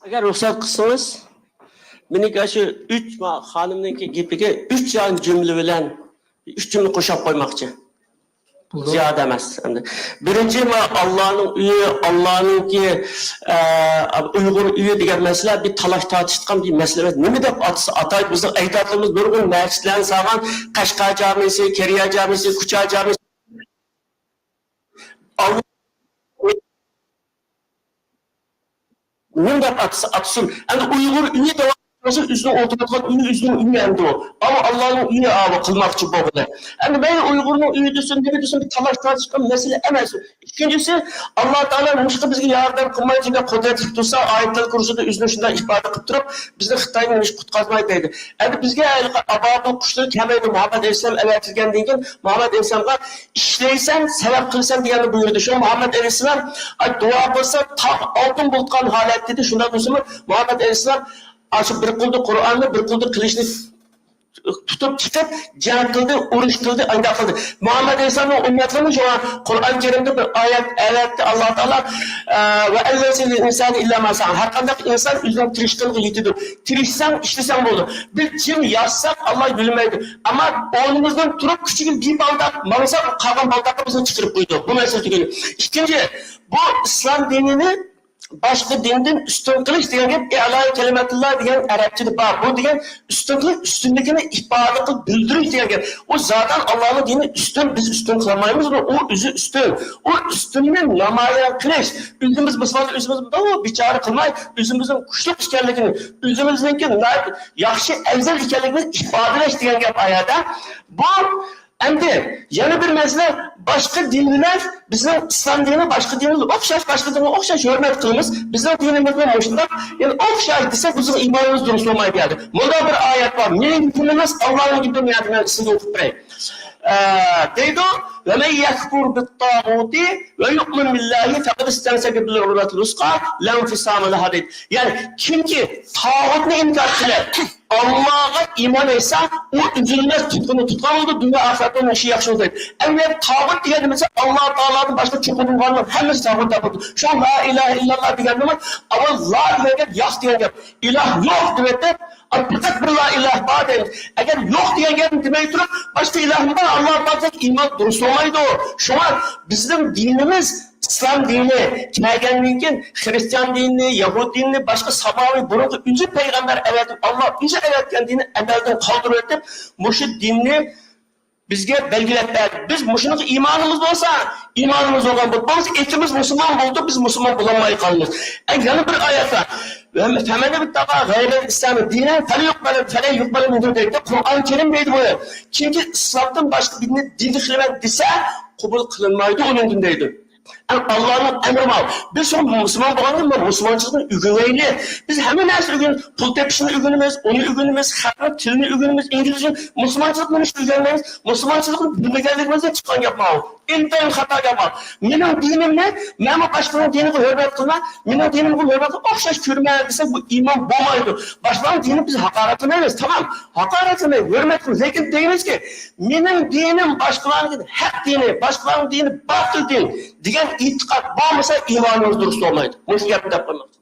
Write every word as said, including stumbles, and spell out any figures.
ئەگەر رۇخسەت قىلسىڭىز، مېنىڭكى شۇ ئۈچ ما-، خانىمنىڭكى گېپىگە ئۈچ يان جۈملە بىلەن ئۈچ جۈملە قوشاپ قويماقچى. زىيادە ئەمەس ئەمدى. بىرىنچى، ما-، ئاللانىڭ ئۆيى، ئاللانىڭكى، ئە، ئۇيغۇر ئۆيى دېگەن مەسىلە بىر تالاش تارتىشىدىغان بىر مەسىلە ئەمەس. نېمە دەپ ئاتىسا ئاتايدۇ؟ بىزنىڭ ئەجدادلىرىمىز نۇرغۇن مەسچىتلەرنى سالغان، قەشقەر جامىسى، كېرىيە جامىسى، كۇچا جامىسى. ئاللا نېمە دەپ ئاتىسا ئاتىسۇن. ئەمدى ئۇيغۇر ئۆيى دەۋاتقان بولسا، ئۆزىنىڭ ئولتۇرىدىغان ئۆيى، ئۆزىنىڭ ئۆيى ئەمدى ئۇ. ئەمما ئاللانىڭ ئۆيى ئاۋۇ قىلماقچى بولغىنى. ئەمدى مەيلى ئۇيغۇرنىڭ ئۆيى دېسۇن، نېمە دېسۇن، بىر تالاش تارتىشقان مەسىلە ئەمەس. ئىككىنچىسى، ئاللا تائالا نېمىشقا بىزگە ياردەم قىلمايدۇ دېگەن قۇدرەتلىك تۇرسا، ئايەتۇل كۇرسىدا ئۆزىنى شۇنداق ئىپادە قىلىپ تۇرۇپ، بىزنى خىتاينىڭ نېمىشقا قۇتقازمايدۇ دەيدۇ. ئەمدى بىزگە ھېلىقى ئابابىل قۇشلىرى كەلمەيدۇ. مۇھەممەد ئەلەيھىسسالام ئەۋەتىلگەندىن كېيىن مۇھەممەد ئەلەيھىسسالامغا ئىشلەيسەن، سەۋەب قىلىسەن دېگەننى بۇيرۇدى. شۇڭا مۇھەممەد ئەلەيھىسسالام، ئاي، دۇئا قىلسا تاغ ئالتۇن بۇلۇت قىلغان ھالەتتە ئىدى. شۇنداق بولسىمۇ مۇھەممەد ئەلەيھىسسالام ئاشۇ بىر قولدا قۇرئاننى، بىر قولدا قىلىچنى تۇتۇپ چىقىپ جەڭ قىلدى، ئۇرۇش قىلدى، ئانداق قىلدى. مۇھەممەد ئەلەيھىسسالامنىڭ ئۈممەتلىرىمۇ شۇڭا قۇرئان كەرىمدە بىر ئايەت ئەۋەتتى ئاللا تائالا، ئە، ۋە ئەللەيسە لىل ئىنسانى ئىللا ما سەئە. ھەرقانداق ئىنسان ئۆزىنىڭ تىرىشقىنىغا يېتىدۇ. تىرىشساڭ، ئىشلىسەڭ بولىدۇ. بىز جىم ياتساق، ئاللا يۆلىمەيدۇ. ئەمما ئورنىمىزدىن تۇرۇپ، كۈچىگە بىر بالداق ماڭساق، قالغان بالداققا بىزنى چىقىرىپ قويىدۇ. بۇ مەسىلە تۈگىدى. ئىككىنچى، بۇ ئىسلام دىنىنى باشقا دىندىن ئۈستۈن قىلىش دېگەن گەپ، ئىئلا كەلىمەتۇللا دېگەن ئەرەبچىدە بار. بۇ دېگەن ئۈستۈن قىلىش، ئۈستۈنلۈكىنى ئىپادە قىلىپ بىلدۈرۈش دېگەن گەپ. ئۇ زادەن ئاللانىڭ دىنى ئۈستۈن، بىز ئۈستۈن قىلالمايمىزمۇ؟ ئۇ ئۆزى ئۈستۈن. ئۇ ئۈستۈننى نامايان قىلىش، ئۆزىمىز مۇسۇلمان، ئۆزىمىزنى بىچارە قىلماي، ئۆزىمىزنىڭ كۈچلۈك ئىكەنلىكىنى، ئۆزىمىزنىڭكى ناھايىتى ياخشى، ئەۋزەل ئىكەنلىكىنى ئىپادىلەش دېگەن گەپ ئايەتتە. بۇ ئەمدى يەنە بىر مەسىلە، باشقا دىنلار، بىزنىڭ ئىسلام دىنى باشقا دىنغا ئوخشاش، باشقا دىنغا ئوخشاش ھۆرمەت قىلىمىز. بىزنىڭ دىنىمىزمۇ مۇشۇنداق، يەنى ئوخشاش دېسەك، بىزنىڭ ئىمانىمىز دۇرۇس بولمايدۇ. يەنى مۇنداق بىر ئايەت بار، مېنىڭ گېپىم ئەمەس، ئاللانىڭ گېپى، مەن سىزگە ئوقۇپ بېرەي. ئە، دەيدۇ، ۋە مەن يەكفۇر بىت-تاغۇتى ۋە يۇئمىن بىللاھى فەقەد ئىستەمسەكە بىل ئۇرۋەتىل ۋۇسقا لا ئىنفىسامە لەھا دەيدۇ. يەنى كىمكى تاغۇتنى ئىنكار قىلىپ، ئاللاغا ئىمان ئېيتسا، ئۇ ئۈزۈلمەس تۇتقىنى تۇتقان بولىدۇ، دۇنيا ئاخىرەتتە ئۇنىڭ ئىشى ياخشى بولىدۇ. ئەمدى تاغۇت دېگەن نېمە دېسە، ئاللا تائالادىن باشقا چوقۇنغاننىڭ ھەممىسى تاغۇت دەپ بولىدۇ. شۇڭا لا ئىلاھە ئىللاللا دېگەندىمۇ، ئاۋۋال لا دېگەن گەپ، ياق دېگەن گەپ. ئىلاھ يوق دېۋېتىپ، پەقەت بىر لا ئىلاھ بار دەيمىز. ئەگەر يوق دېگەن گەپنى دېمەي تۇرۇپ، باشقا ئىلاھمۇ بار، ئاللا بار دېسەك، ئىمان دۇرۇس بولمايدۇ. شۇڭا بىزنىڭ دىنىمىز ئىسلام دىنى كەلگەندىن كېيىن، خرىستىيان دىنىنى، يەھۇد دىنىنى، باشقا ساماۋى بۇرۇنقى ئۆزى پەيغەمبەر ئەۋەتىپ، ئاللا ئۆزى ئەۋەتكەن دىننى ئەمەلدىن قالدۇرۇۋېتىپ، مۇشۇ دىننى بىزگە بەلگىلەپ بەردى. بىز مۇشۇنىڭغا ئىمانىمىز بولسا، ئىمانىمىز بولغان بولىدۇ. بولمىسا، ئېتىمىز مۇسۇلمان بولىدۇ، بىز مۇسۇلمان بولالماي قالىمىز. ئەي، يەنە بىر ئايەت بار. فَمَنِ ابْتَغَى غَيْرَ الْإِسْلَامِ دِينًا فَلَنْ يُقْبَلَ، فَلَنْ يُقْبَلَ مِنْهُ دەيدۇ. قۇرئان كەرىم دەيدۇ بۇنى. كىمكى ئىسلامدىن باشقا دىننى دىن قىلىمەن دېسە، قوبۇل قىلىنمايدۇ ئۇنىڭدىن دەيدۇ. ئەم، ئاللانىڭ ئەمرى ماۋۇ. بىز شۇ مۇسۇلمان بولغاندىن بۇ مۇسۇلمانچىلىقنى ئۆگىنەيلى. بىز ھەممە نەرسىنى ئۆگىنىمىز. پۇل تېپىشنى ئۆگىنىمىز، ئۇنى ئۆگىنىمىز، خەقنىڭ تىلىنى ئۆگىنىمىز، ئىنگلىزچە. مۇسۇلمانچىلىقنى نېمە ئۈچۈن ئۆگەنمەيمىز؟ مۇسۇلمانچىلىقنى بىلمىگەنلىكىمىزدىن چىققان گەپ ماۋۇ. ئىنتايىن خاتا گەپ ماۋۇ. مېنىڭ دىنىمنى، مەنمۇ باشقىنىڭ دىنىغا ھۆرمەت قىلىمەن، مېنىڭ دىنىمغا ھۆرمەت قىلىپ ئوخشاش كۆرىمەن دېسە، بۇ ئىمان بولمايدۇ. باشقىلارنىڭ دىنىنى بىز ھاقارەتلىمەيمىز، تامام. ھاقارەتلىمەي، ھۆرمەت قىلىمىز. لېكىن دەيمىزكى، مېنىڭ دىنىم باشقىلارنىڭكى ھەق دىنى، باشقىلارنىڭ دىنى باتىل دىن دېگەن ئېتىقاد بولمىسا، ئىمانىمىز دۇرۇس بولمايدۇ. مۇشۇ گەپنى دەپ قويماقچى.